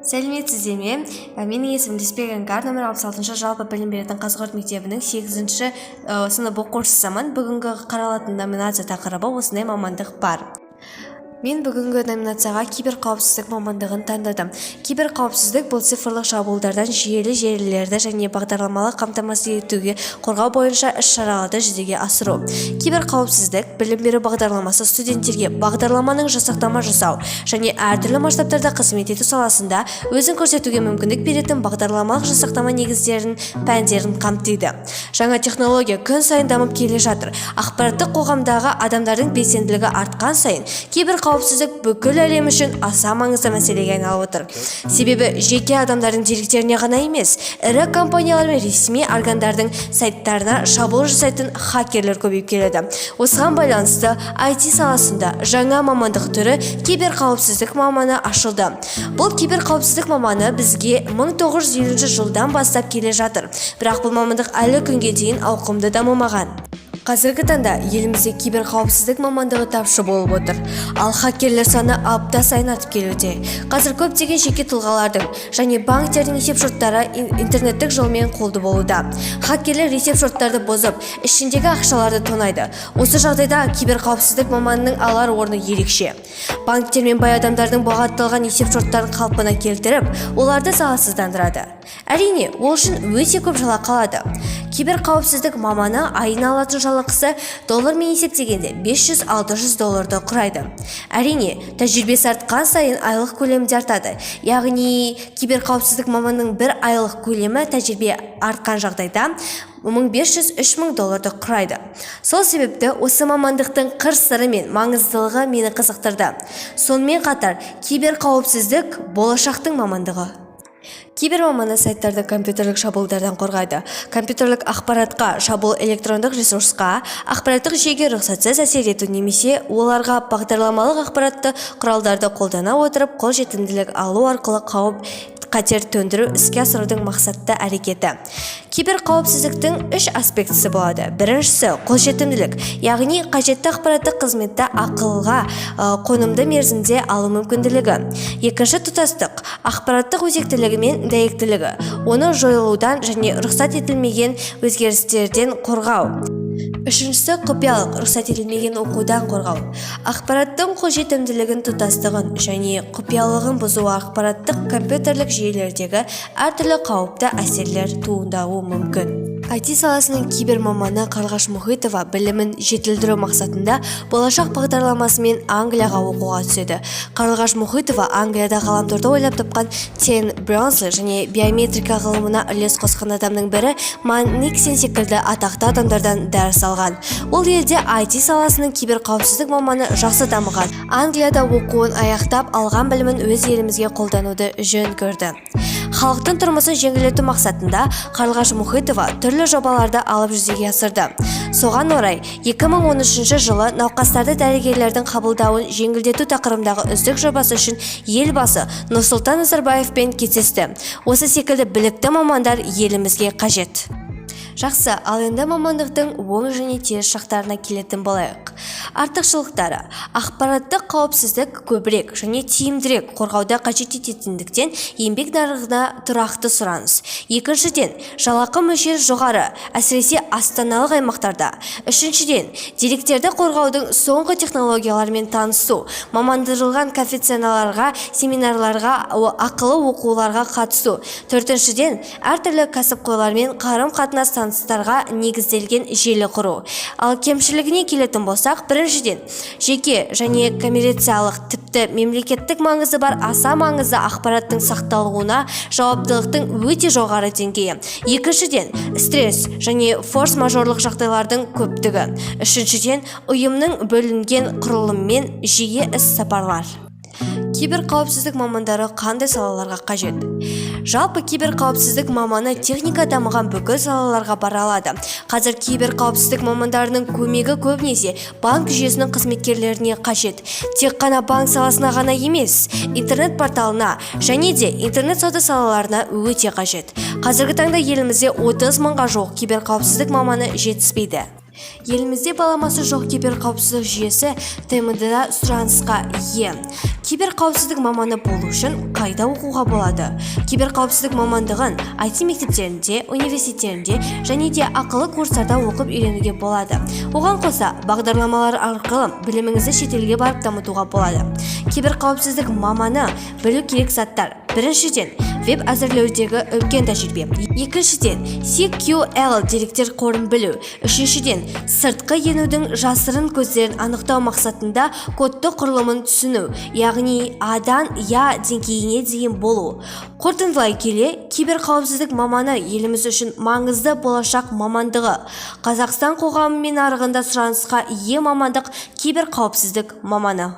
Сәлеметсіздер ме? Менің есімім Лесбек Іңкәр, нөмір 66-шы жалпы білім беретін Қазығұрт мектебінің сегізінші сынып оқушысымын. Бүгінгі қаралатын номинация тақырыбы: «Осындай мамандық бар». Мен бүгінгі номинацияға киберқауіпсіздік мамандығын таңдадым. Киберқауіпсіздік – бұл цифрлық шабуылдардан жүйелі желілерді және бағдарламалық қамтамасыз етуге қорғау бойынша іс-шараларды жүзеге асыру. Киберқауіпсіздік білім беру бағдарламасы студенттерге бағдарламаның жасақтама жасау және әртүрлі масштабтарда қызмет ету саласында өзін көрсетуге мүмкіндік беретін бағдарламалық жасақтама негіздерін пәндерін қамтиды. Жаңа технология күн сайын дамып келе жатыр. Ақпараттық қоғамдағы адамдардың белсенділігі артқан сайын киберқауіпсіздік бүкіл әлем үшін аса маңызды мәселеге айналып отыр. Себебі жеке адамдардың деректеріне ғана емес, ірі компаниялар мен ресми органдардың сайттарына шабуыл жасайтын хакерлер көбейіп келеді. Осыған байланысты IT саласында жаңа мамандық түрі – киберқауіпсіздік маманы ашылды. Бұл киберқауіпсіздік маманы бізге 1950 жылдан бастап келе жатыр, бірақ бұл мамандық әлі күнге дейін ауқымды дамымаған. Қазіргі таңда елімізде киберқауіпсіздік мамандығы тапшы болып отыр, ал хакерлер саны апта сайын артып келуде. Қазір көптеген жеке тұлғалардың және банктердің есепшоттары интернеттік жолмен қолды болуда. Хакерлер есепшоттарды бұзып, ішіндегі ақшаларды тонайды. Осы жағдайда киберқауіпсіздік маманының алар орны ерекше. Банктер мен бай адамдардың бұғатталған есепшоттарын қалпына келтіріп, оларды залалсыздандырады. Әрине, ол үшін өте көп жалақы алады. Киберқауіпсіздік маманы айына алатын жалақысы доллармен есептегенде 500-600 долларды құрайды. Әрине, тәжірибесі артқан сайын айлық көлемі де артады. Яғни киберқауіпсіздік маманының бір айлық көлемі тәжірибе артқан жағдайда 1500-3000 долларды құрайды. Сол себепті осы мамандықтың қыр сыры мен маңыздылығы мені қызықтырды. Сонымен қатар киберқауіпсіздік – болашақтың мамандығы. Кибер маманы сайттарды компьютерлік шабуылдардан қорғайды. Компьютерлік ақпаратқа шабуыл – электрондық ресурсқа, ақпараттық жүйеге рұқсатсыз әсер ету немесе оларға бағдарламалық ақпаратты құралдарды қолдана отырып қолжетімділік алу арқылы қауіп қатер төндіру іске асырудың мақсатты әрекеті. Киберқауіпсіздіктің үш аспектісі болады. Біріншісі – қолжетімділік, яғни қажетті ақпараттық қызметті ақылға қонымды мерзімде алу мүмкінділігі. Екінші – тұтастық, ақпараттық өзектілігі мен дәйектілігі, оны жойылудан және рұқсат етілмеген өзгерістерден қорғау. Үшіншісі – құпиялық, рұқсат етілмеген оқудан қорғау. Ақпараттың қолжетімділігін, тұтастығын және құпиялығын бұзу ақпараттық компьютерлік жүйелердегі әртүрлі қауіпті әсерлер туындауы мүмкін. IT саласының кибер маманы Қарлығаш Мұхитова білімін жетілдіру мақсатында «Болашақ» бағдарламасымен Англияға оқуға түседі. Қарлығаш Мұхитова Англияда ғаламторды ойлап тапқан Тим Бернерс-Ли және биометрика ғылымына үлес қосқан адамның бірі Ман Никсен секілді атақты адамдардан дәріс алған. Ол елде IT саласының киберқауіпсіздік маманы жақсы дамыған. Англияда оқуын аяқтап, алған білімін өз елімізге қолдануды жөн көрді. Халықтың тұрмысын жеңілдету мақсатында Қарлығаш Мұхитова түрлі жобаларды алып жүзеге асырды. Соған орай 2013 жылы науқастарды дәрігерлердің қабылдауын жеңілдету тақырыбындағы үздік жобасы үшін Елбасы Нұрсұлтан Назарбаевпен кездесті. Осы секілді білікті мамандар елімізге қажет. Жақсы, ал енді мамандықтың оң және теріс жақтарына келетін болайық. Артықшылықтары: ақпараттық қауіпсіздік көбірек және тиімдірек қорғауды қажет ететіндіктен, еңбек нарығына тұрақты сұраныс. Екіншіден, жалақы мөлшері жоғары, әсіресе астаналық аймақтарда. Үшіншіден, деректерді қорғаудың соңғы технологияларымен танысу, мамандандырылған конференцияларға, семинарларға, ақылы оқуларға қатысу. Төртіншіден, әртүрлі кәсіпқойлармен қарым-қатынас, таныстарға негізделген желі құру. Ал кемшілігіне келетін болсақ, біріншіден, жеке және коммерциялық, тіпті мемлекеттік маңызы бар аса маңызды ақпараттың сақталуына жауаптылықтың өте жоғары деңгейі. Екіншіден, стресс және форс-мажорлық жағдайлардың көптігі. Үшіншіден, ұйымның бөлінген құрылыммен жиі іс сапарлар. Киберқауіпсіздік мамандары қандай салаларға қажет? Жалпы, киберқауіпсіздік маманы техника дамыған бүкіл салаларға бара алады. Қазір киберқауіпсіздік мамандарының көмегі көбінесе банк жүйесінің қызметкерлеріне қажет. Тек қана банк саласына ғана емес, интернет порталына және де интернет сауда салаларына өте қажет. Қазіргі таңда елімізде 30 мыңға жуық киберқауіпсіздік маманы жетіспейді. Елімізде баламасы жоқ киберқауіпсіздік жүйесі ТМД-да сұранысқа ие. Киберқауіпсіздік маманы болу үшін қайда оқуға болады? Киберқауіпсіздік мамандығын IT мектептерінде, университеттерінде және де ақылы курстарда оқып үйренуге болады. Оған қоса, бағдарламалар арқылы біліміңізді шетелге барып дамытуға болады. Киберқауіпсіздік маманы білу керек заттар: біріншіден, веб әзірлеудегі үлкен тәжірибе; екіншіден, SQL деректер қорын білу; үшіншіден, сыртқы енудің жасырын көздерін анықтау мақсатында кодты құрылымын түсіну, яғни А-дан Я деңгейіне дейін болу. Қорытындылай келе, киберқауіпсіздік маманы еліміз үшін маңызды болашақ мамандығы. Қазақстан қоғамы мен нарығында сұранысқа ие мамандық – киберқауіпсіздік маманы.